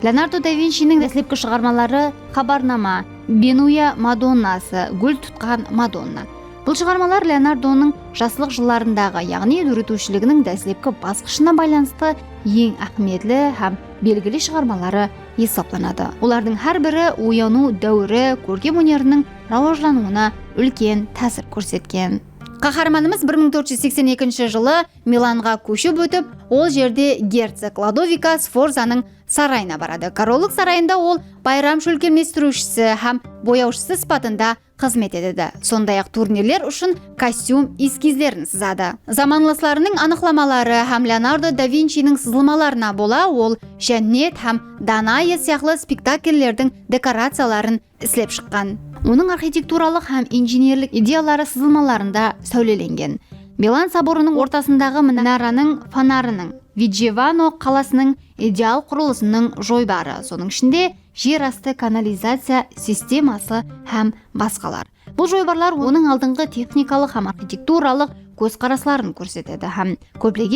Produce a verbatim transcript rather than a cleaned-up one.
Leonardo da Vinchiniń dáslepki shıǵarmaları Xabarnama, Benuya Madonnası, Gúl tutqan Madonna. Bul shıǵarmalar Leonardonıń jaslıq jıllarındaǵı, yaǵnıy dóretiwshiliginiń dáslepki basqıshına baylanıslı eń áhmiyetli hám belgili shıǵarmaları esaplanadı. Olardıń hár biri oyanıw dáwiri kórkem óneriniń rawajlanıwına úlken tásir kórsetken. Qaharmanımız bir mıń tórt júz seksen ekinshi jılı Milanǵa kóship ótip, ol jerde gercog Lodoviko Sforzanıń sarayına baradı. Korollıq sarayında ol bayram shólkemlestiriwshisi hám boyawshısı sıpatında xızmet etedi. Sonday-aq, turnirler ushın kostyum eskizlerin sızadı. Zamanlaslarınıń anıqlamaları hám Leonardo da Vinchiniń sızılmalarına bola ol Jánnet hám Danaiya sıyaqlı spektakllerdiń dekoraciyaların islep shıqqan. Onıń arxitekturalıq hám injenerlik ideyaları sızılmalarında sáwlelengen. Milan soborınıń ortasındaǵı minaranıń fonarınıń, Vijjevano qalasınıń ideal qurılısınıń joybarı, sonıń ishinde jer astı kanalizaciya sisteması hám basqalar. Bul joybarlar onıń aldınǵı texnikalıq hám arxitekturalıq kózqarasların kórsetedi hám kóplegen